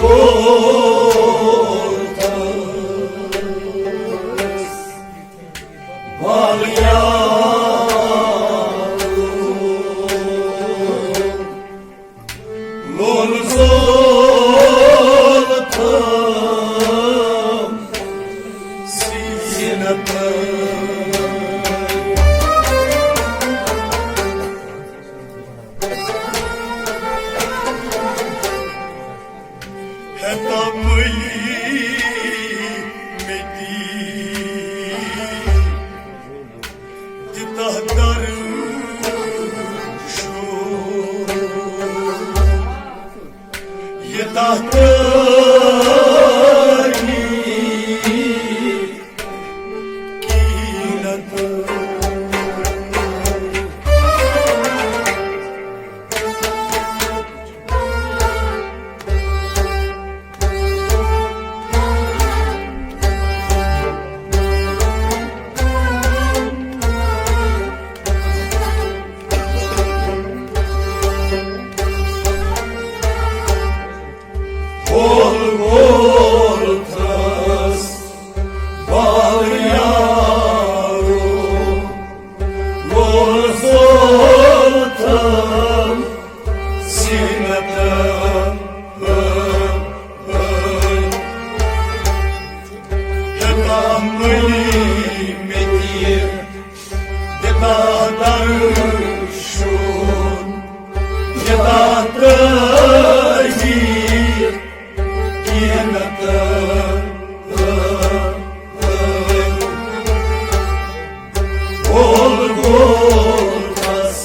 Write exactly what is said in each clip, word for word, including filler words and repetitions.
کوتھس بال یارو، لول زول تھم سینہ تل۔ ہیتا مٔلی مےٚ تی، دِتہ در شور۔ یہِ تتھ تٲری کینت۔ گول گول تھس بال یارو، گول زول تھم سینہ تل۔ ہیتا مٔلی مےٚ تی، دِتہ در شور۔ یہِ تتھ تٲری کینت۔ گول گول تھس۔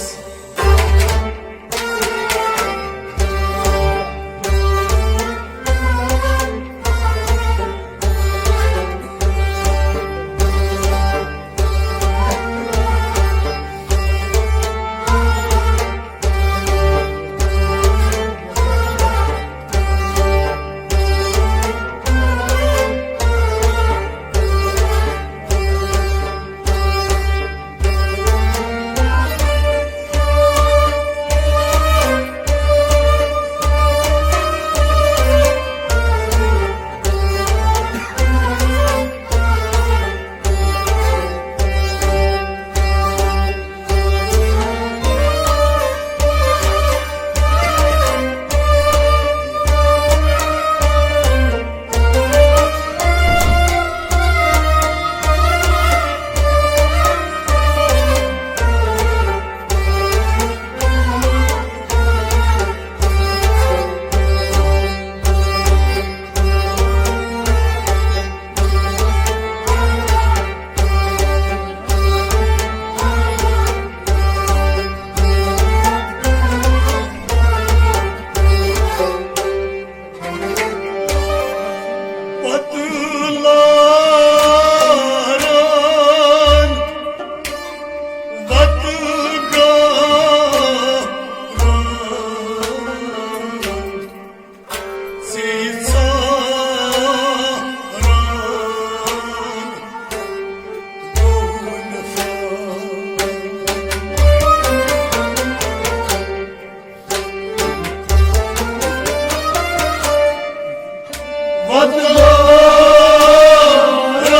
پتہٕ لاران وتہٕ گاران۔ ژےٚ ژھاران گوٚو نہٕ فال۔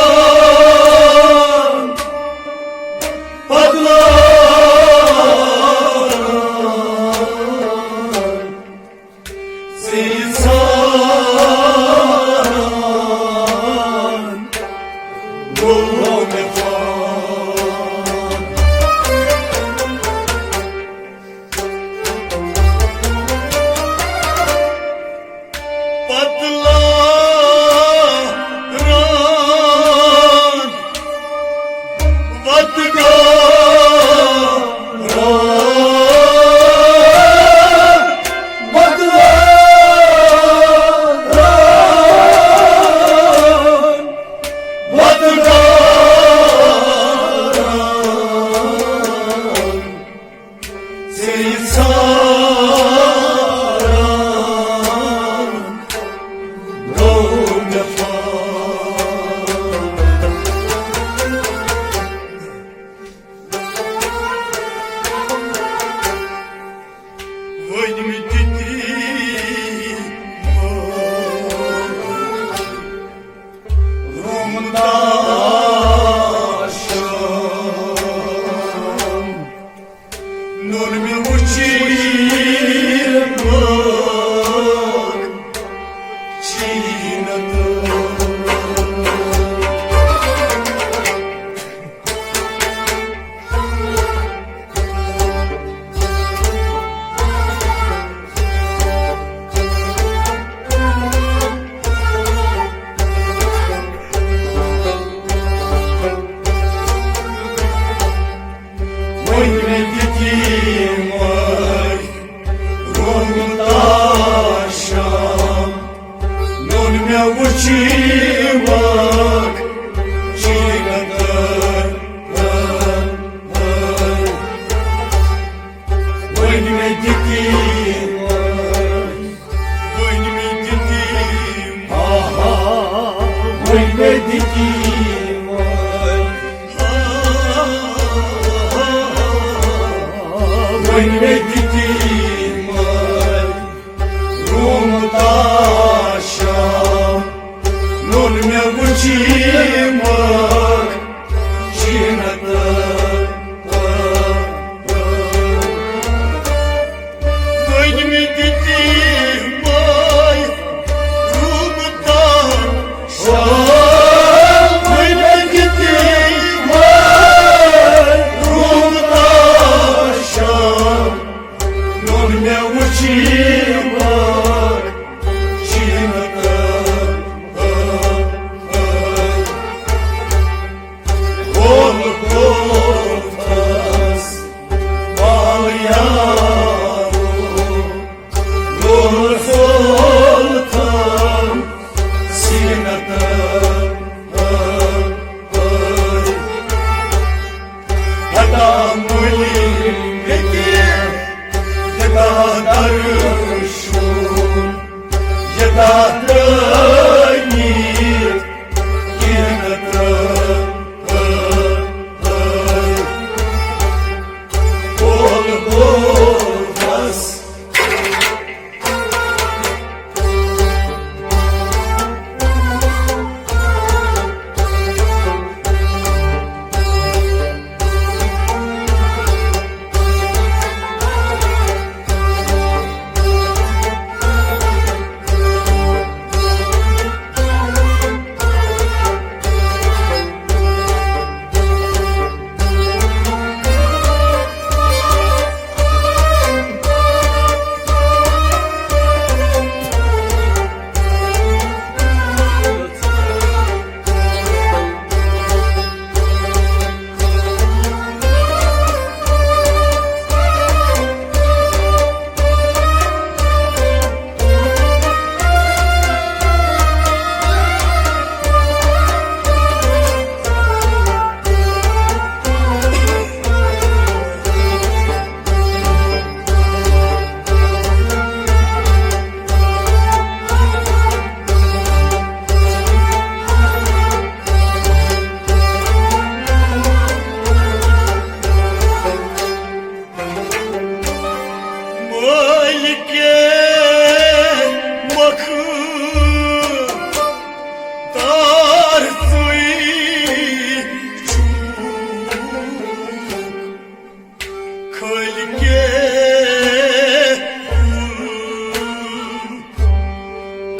وۄدلاران، وۄدلاران۔ ژےٚ ژھاران گوٚو مےٚ فال۔ پتہٕ لاران وتہٕ گاران، وتہٕ گاران، وتہٕ گاران۔ ژےٚ ژھاران گوٚو مےٚ فال۔ وۄنۍ مےٚ تِتی مٲلۍ وٕچھِتھ لوگ چیٖنہٕ تہٕ وۄنۍ مےٚ دِتۍ یِمَے رومہٕ تہٕ شام، نوٚن مےٚ وٕچھِ وق چیٖنہٕ تہٕ وۄنۍ مےٚ دِتۍ یِمَے، وۄنۍ مےٚ دِتۍ یِمَے، آہا، وۄنۍ مےٚ دِتۍ یِمَے، آہا، وۄنۍ مےٚ دِتۍ یِمَے، رومہٕ تہٕ شام، نوٚن مےٚ وٕچھِ وق چیٖنہٕ تہٕ وۄنۍ مےٚ دِتۍ یِمَے رومہٕ تہٕ شام، وۄنۍ مےٚ دِتۍ یِمَے رومہٕ تہٕ شام، نوٚن مےٚ وٕچھِ وق چیٖنہٕ تہٕ گول گول تھس پال یارو، گول گول تھم سیٖنہٕ تہٕ ہتا مُلۍ مِتہِ، ہتا درشُن، ہتا ترٲوِتھ، کینٛہہ نہٕ ترٲو۔ اول اول بس۔ مٲلکے مۄخصر ژٕے چھُکھ، خٲلقے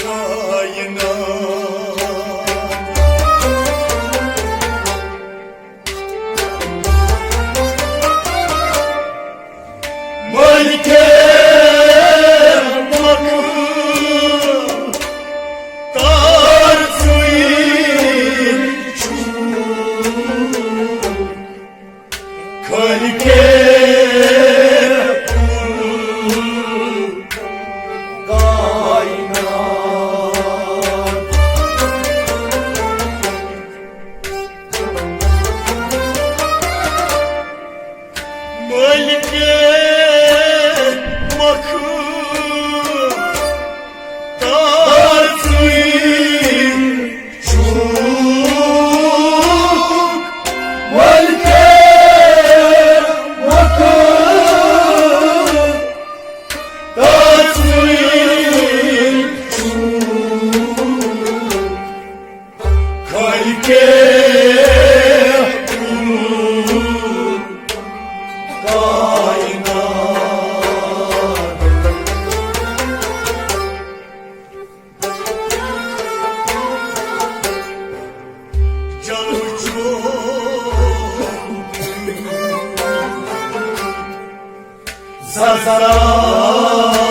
کائنات۔ مٲلکے حضرات،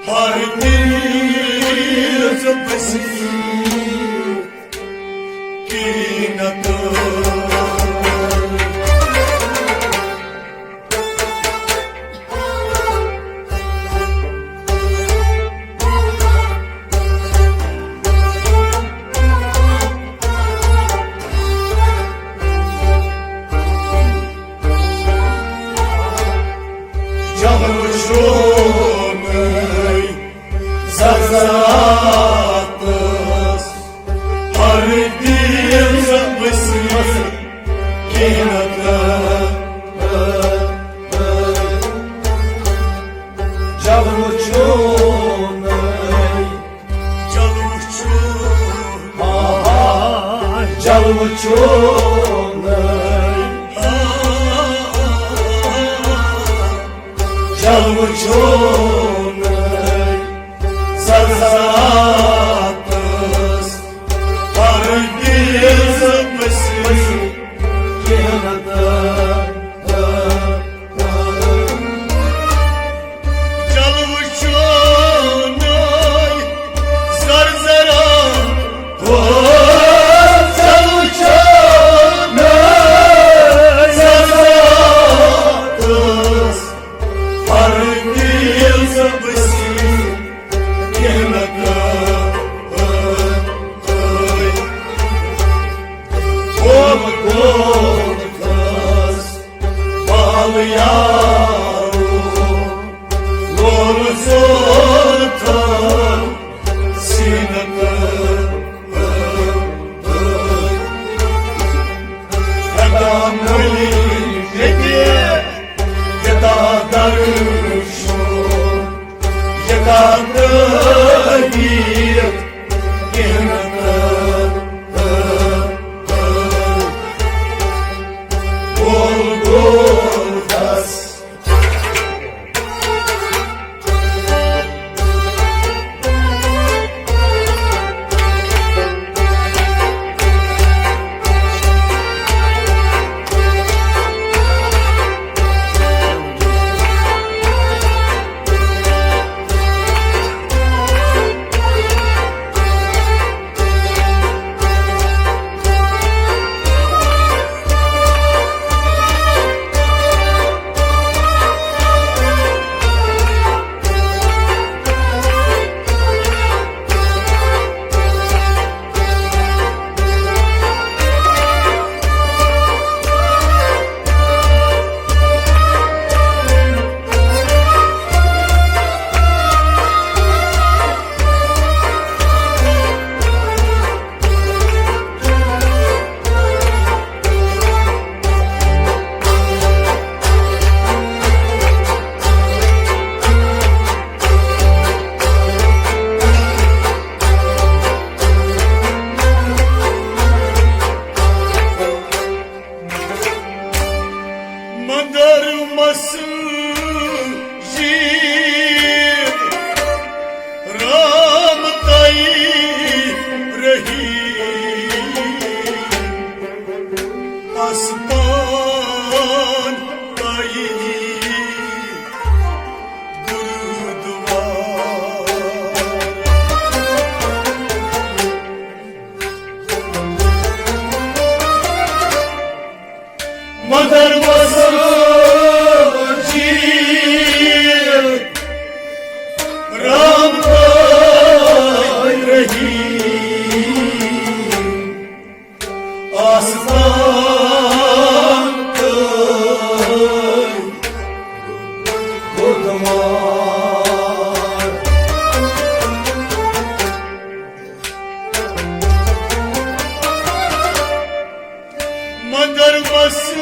ہر دل بسی کینت۔ جلوٕ چھُنَے زرزراتس، ہر دِل بسمس کینت۔ جلوٕ چھُنَے، جلوٕ چھُنَے، آہا، جلوٕ چھُنَے، آہا، جلوٕ چھُنَے زرزراتس، ہر دِل بسمس کینت۔ جلوٕ چھُنَے زرزراتس، جلوٕ چھُنَے زرزراتس، ہر دِل بسمس کینت۔ گول گول کھس بال یارو، لول زول تھل سینت۔ ہیٚکان مٔلِک ییٚتہِ یوٗتاہ درشُن، یوٗتاہ تعریٖف کینت۔ گول گول کھس۔ مگر مسجد رام تئی رہی، آستان تئی گرودوار۔ مگر مسجد رام تئی رہی، آستان تئی گرودوار۔ مگر مسجد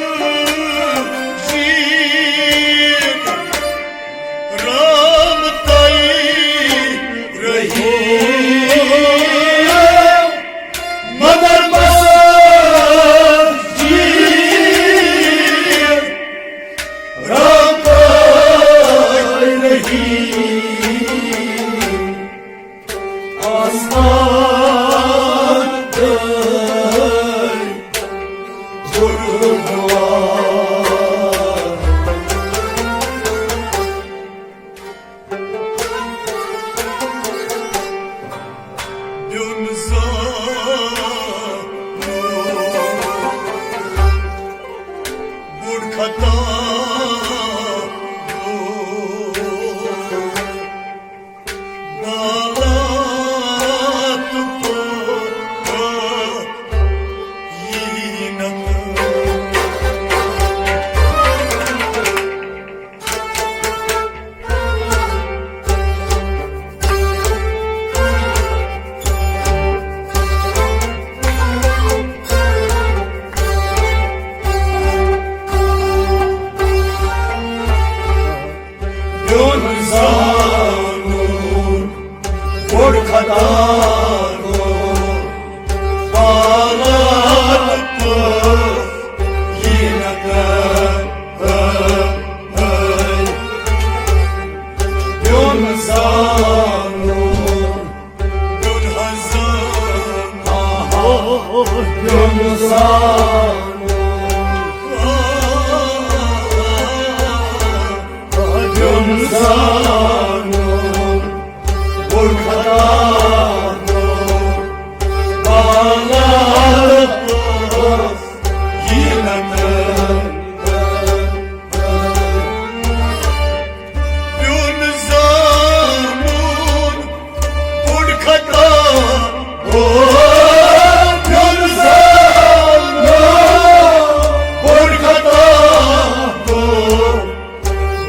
خطا گو، نالات پوکا یی نہ۔ بیوٚن زانُن بوٚڑ خطا گوٚو، پالان پٲٹھۍ یی نہٕ کٲنٛسہِ۔ بیوٚن زانُن، بیوٚن حظ زانُن، بیوٚن زانُن، بیوٚن زانُن، بوٚڑ خطا گوٚو، پالان پٲٹھۍ یی نہٕ کٲنٛسہِ۔ بیوٚن زانُن بوٚڑ خطا گوٚو، بیوٚن زانُن بوٚڑ خطا گوٚو،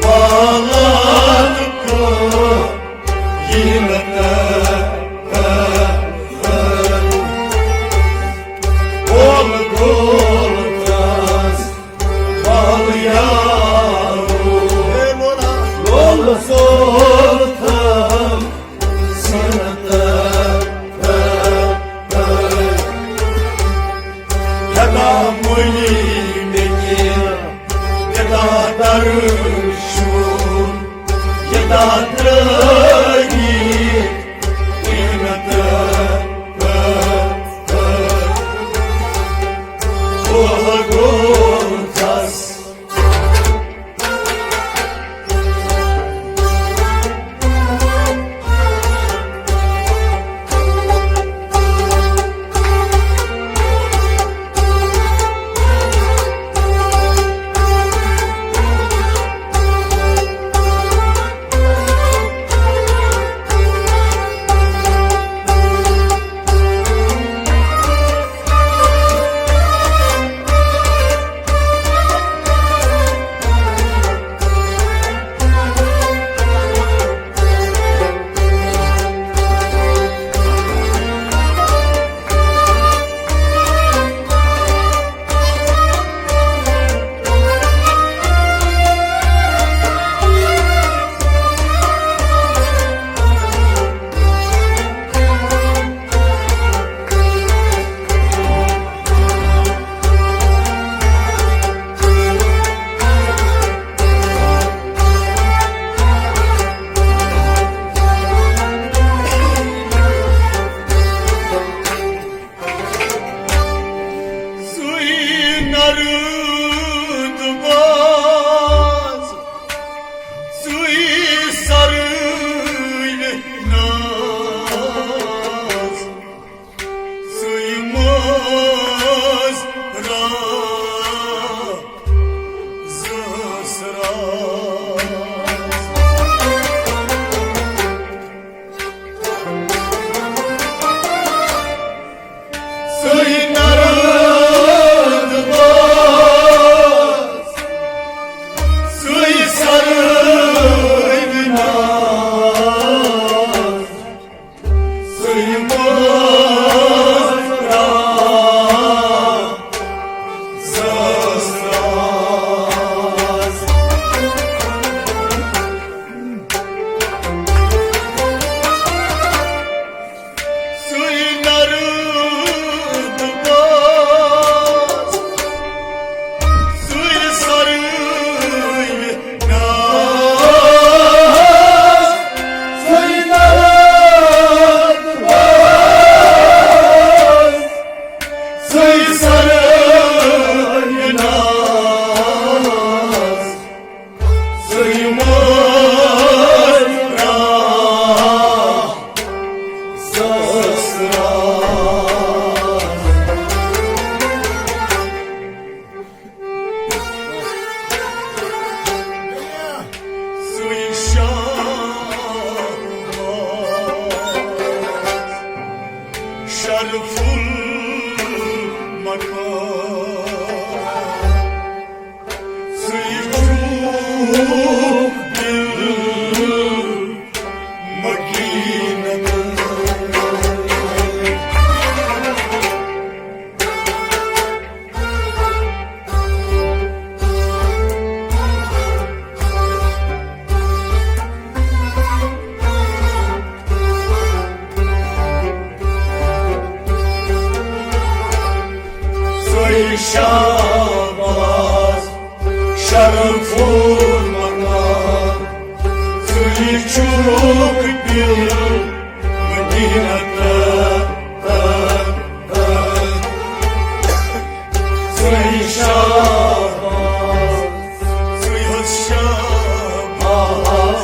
پالان پٲٹھۍ یی نہٕ کٲنٛسہِ۔ گول گول تس بل یارو، گول گول تس سنت۔ کیٛاہ تام مٔلی مےٚ کینٛہہ، کیٛاہ تام درشُن، کیٛاہ تام ترٲوِتھ قۭمتھ۔ اوہ گوٚو تس۔ شرفُل مقام، ژٕے چھُکھ دِل مدینہ تہٕ، تہٕ، تہٕ۔ ژٕے شاباش، ژٕے حظ شاباش،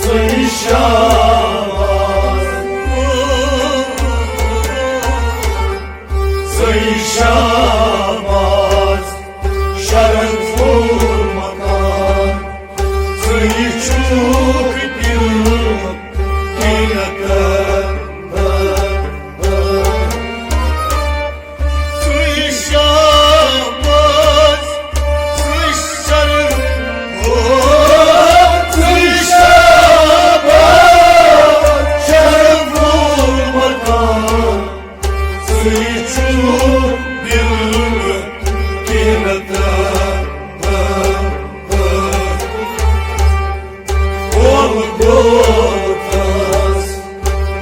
ژٕے شاباش۔ ژٕے شاباش، شرفُل مقام، ژٕے چھُکھ دِل مدینہ تہٕ، تہٕ، تہٕ۔ ژٕے شاباش، ژٕے شرف، او، ژٕے شاباش، شرفُل مقام۔ ژٕے چھُکھ دِل کِنہٕ تہٕ، تہٕ، تہٕ۔ گول گول تس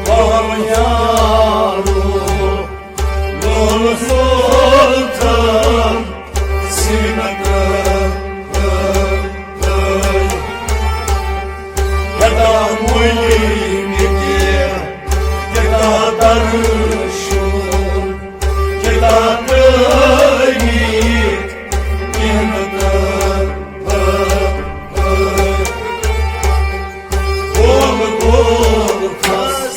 پاو یارو، گول گول تس سینہ تہٕ، تہٕ، تہٕ۔ کیٛاہ تام مُلِم یہِ کینٛہہ، کیٛاہ تام درشُن، کیٛاہ تام تٲریٖخ، کینٛہہ نہٕ تہٕ، تہٕ، تہٕ۔ گول گول پھس۔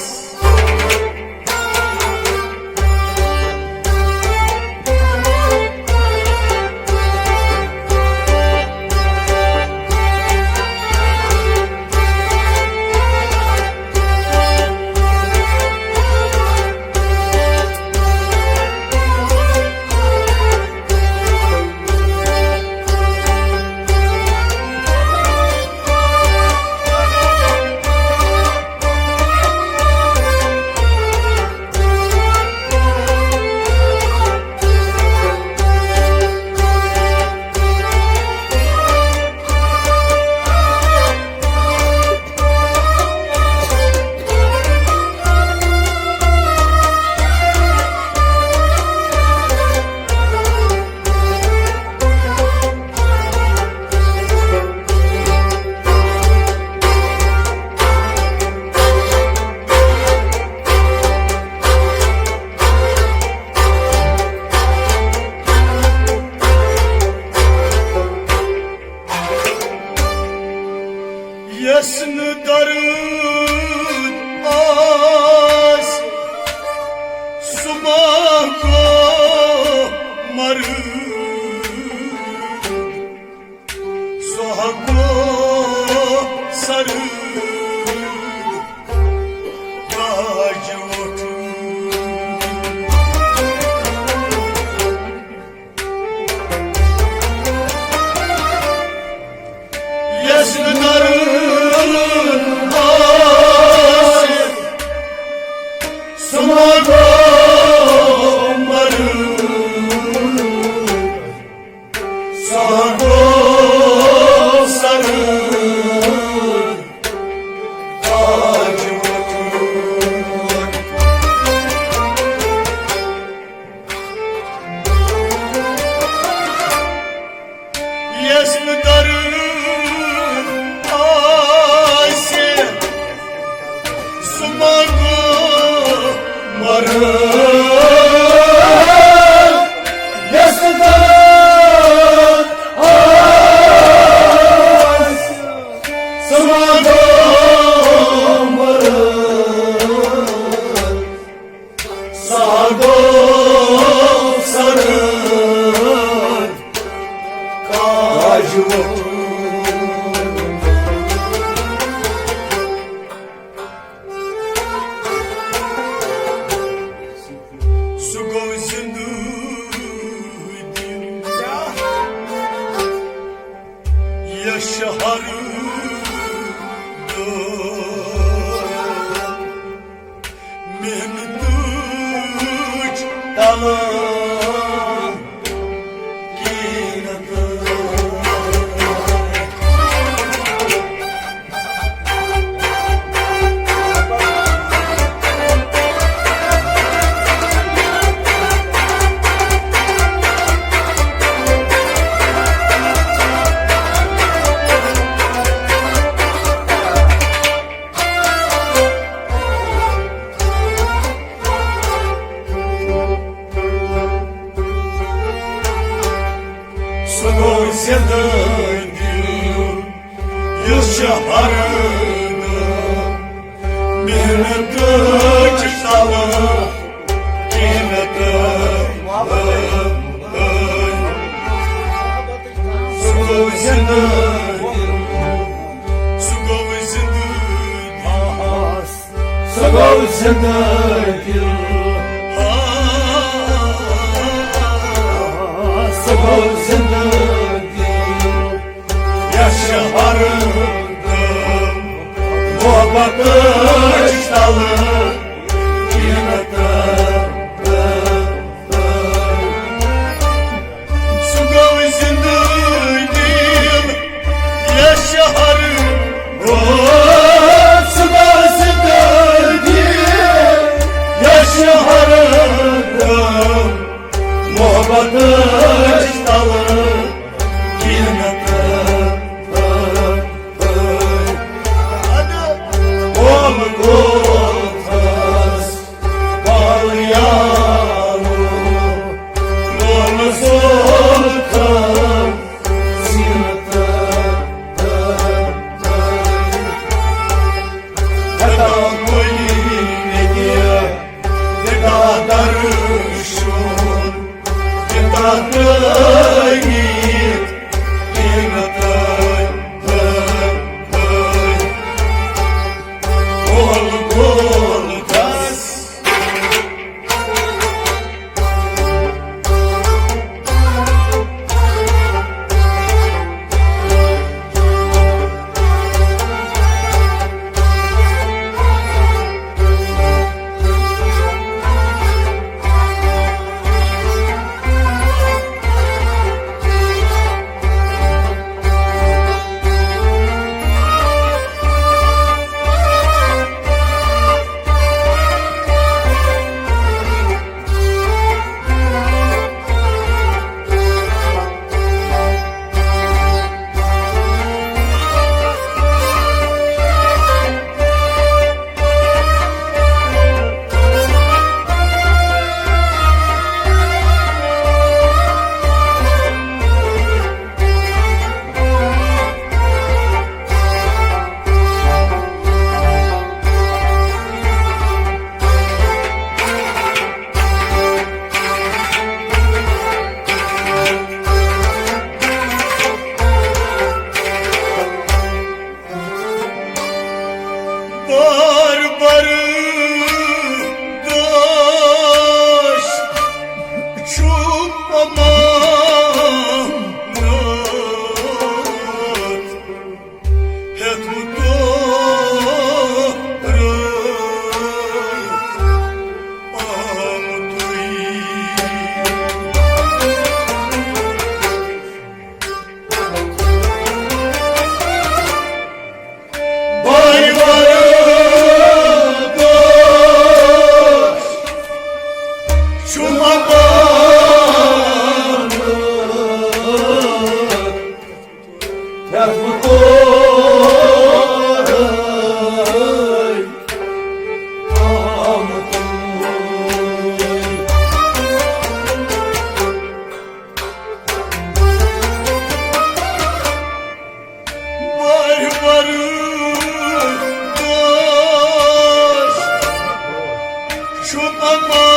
یس نہٕ درد آسہِ، سُہ ما گوٚو مرد؟ سُہ ہا گوٚو سرد باج ووٚٹھ۔ یس نہٕ درد آسہِ، سُہ ما گوٚو مرد؟ سُہ گوٚو سرد باج ووٚٹھ۔ یس نہٕ درد آسہِ، سُہ ما گوٚو مرد؟ یس نہٕ درد آسہِ، سُہ ما گوٚو مرد؟ سُہ گوٚو سرد کاجوُک۔ سُہ گوٚو زِندٕ دِل یَس ہر دۄہ محنتٕچ تلان کِنہٕ تہٕ۔ زندگی یُس چھُ ہر دۄہ محنتٕچ تلہٕ، محنت۔ سُہ گوٚو زندگی، سُہ گوٚو زندگی۔ سُہ گوٚو زندٕ دِل۔ سُہ گوٚو زندٕ دِل۔ یَس چھِ ہر دم محبتٕچ تلہٕ، محنت۔ سُہ گوٚو زِندٕ دِل، یَس شہر گوٚو۔ سُہ گوٚو زِندٕ دِل، یَس شہر گوٚو۔ محبتٕچ تلہٕ کینٛہہ نہٕ تہٕ۔ گول گول تھس۔ بار بار داش چھُ پمان۔ ہیوٚتمُت تورٕ آمتُے۔ بارِ وارٕ دۄہ چھُ مکان۔ یَتھ بہٕ تورَے آمُت۔ بارِ وارٕ دۄہ چھُ پکان۔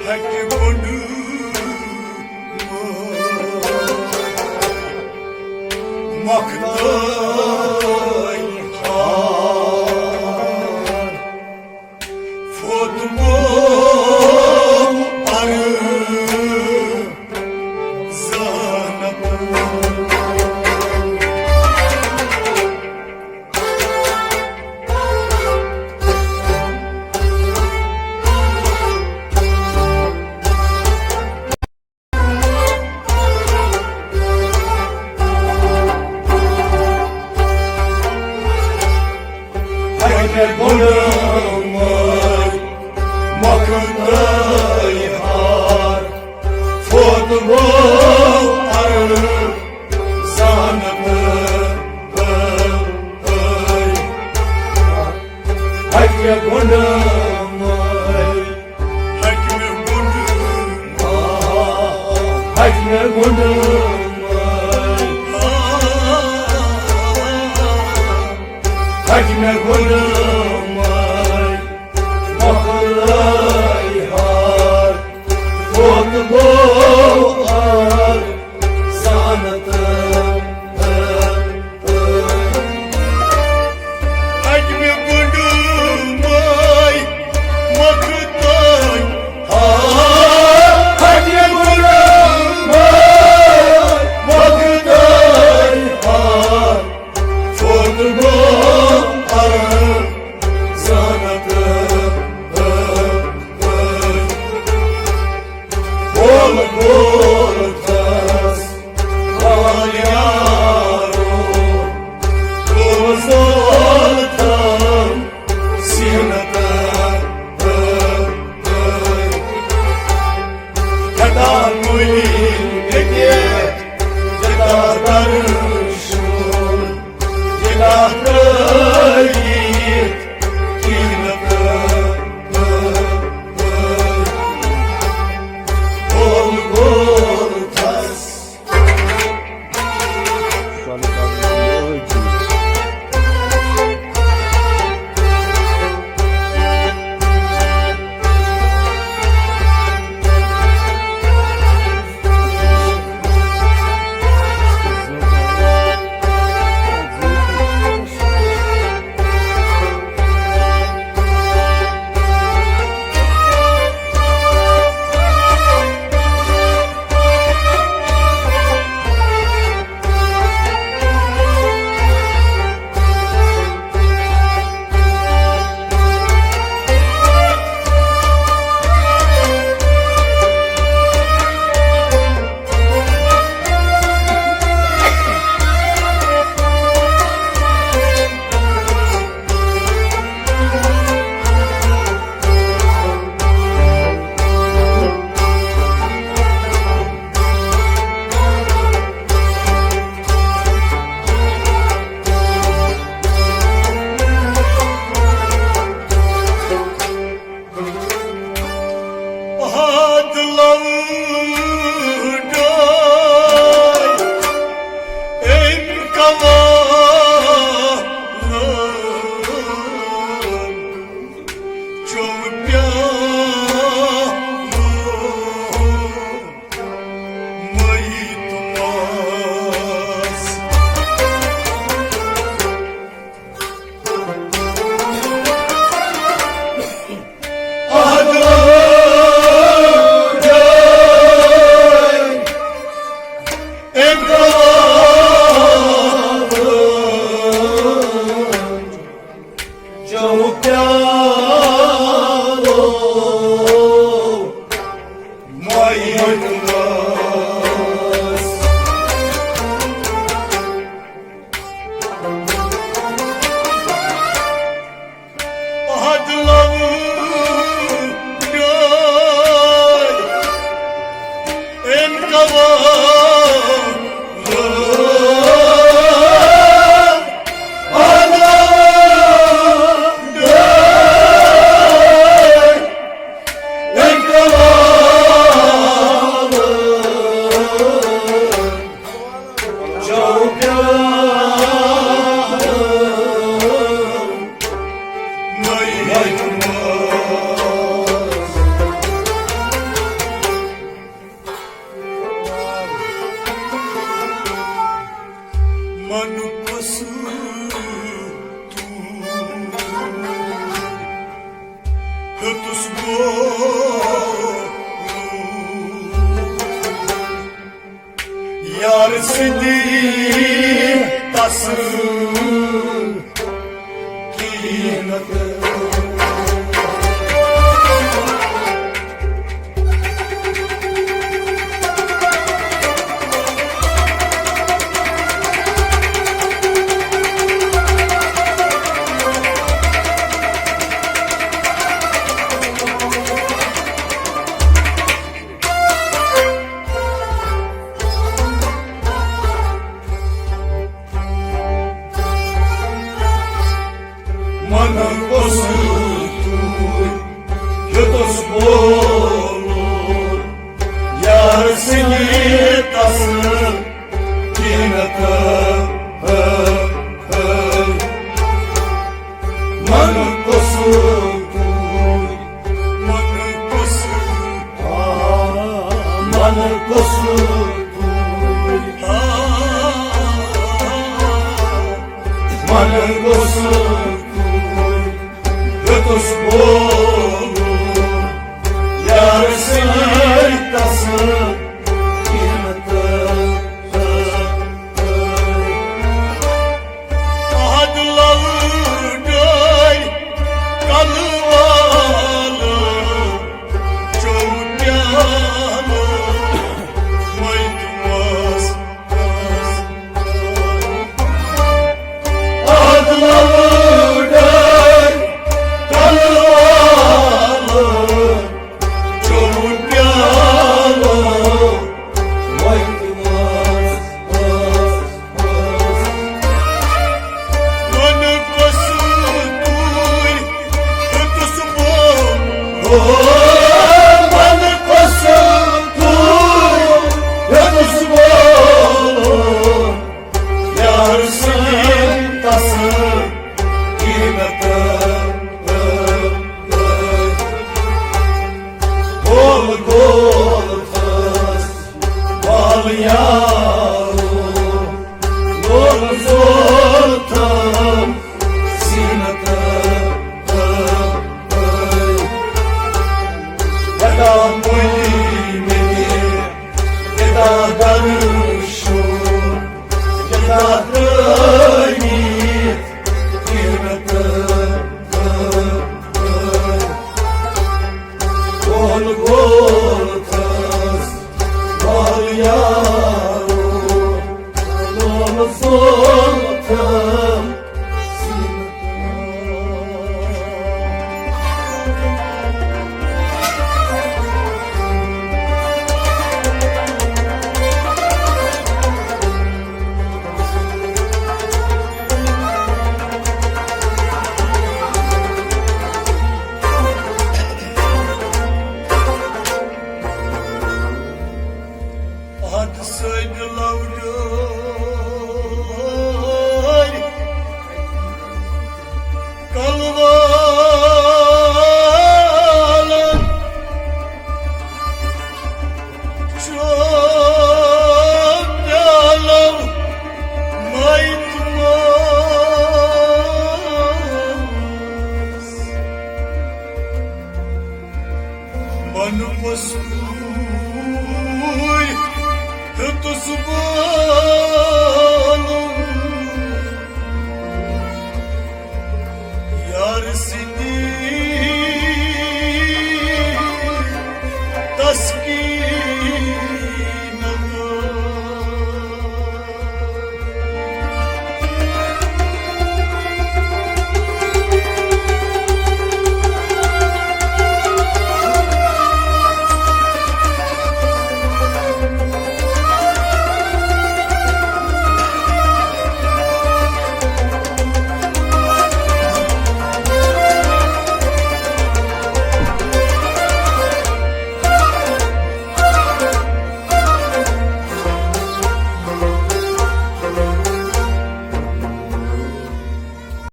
ہَتہِ بۄنہٕ مۄکھتٲے ہار۔ فوت گوٚو پَرٕ زانَکھ۔ گوٚو ارزان تہٕ ہتہِ گُنڈٕ مٲلۍ۔ ہتہِ گُنڈٕ۔ ہتہِ گُنڈٕ مٲلۍ۔ ہتہِ گُنڈٕ مٲلۍ۔ مۄکلٲے ہار، کوٚت گوٚو ہار، زانت۔ ہتہِ گُنڈٕ مٲلۍ، مۄکلٲے ہار، ہتہِ گُنڈٕ مٲلۍ، مۄکلٲے ہار۔ فوت گوٚو ارزان تہٕ بول بول تس والیارو، بول بول تس سینہ تہٕ کھتا کُلۍ أکِس، کھتا درشُن، کھتا ترٲوِتھ کِنہٕ تہٕ، تہٕ، تہٕ، اوم گول تھس۔ من پسو ہیوٚتُس گوٚو یار سٕنٛدِ تَس کِہیٖنۍ نہٕ۔ کینٛہہ نتہٕ، ہے، ہے۔ من قصور توٗرۍ، من قصور، آ، من قصور توٗرۍ، آ، من قصور توٗرۍ۔ ہیوٚتُس بولُن یار سٕنٛدۍ تسہٕ قیمتہٕ۔ عادلو ڈٲلۍ کلہٕ والہٕ چوٚو پیالہٕ مٔتۍ مس۔ عادلو ڈٲلۍ کلہٕ والہٕ چوٚو پیالہٕ مٔتۍ مس۔ من قصور توٗرۍ ہیوٚتُس بولُن۔ او، من قصور توٗرۍ ہیوٚتُس بولُن۔ یار سٕنٛدۍ تسہٕ قیمتہٕ۔ گول گول تھٲس بال یارو، گول زول تھٲو زینت۔ گدا مُلۍ مےٚ، گدا درشو، گدا تٲریٖخ۔ گول گول تھٲس بال یارو، گول زول تھٲو۔ حد سۭتۍ لوڈو۔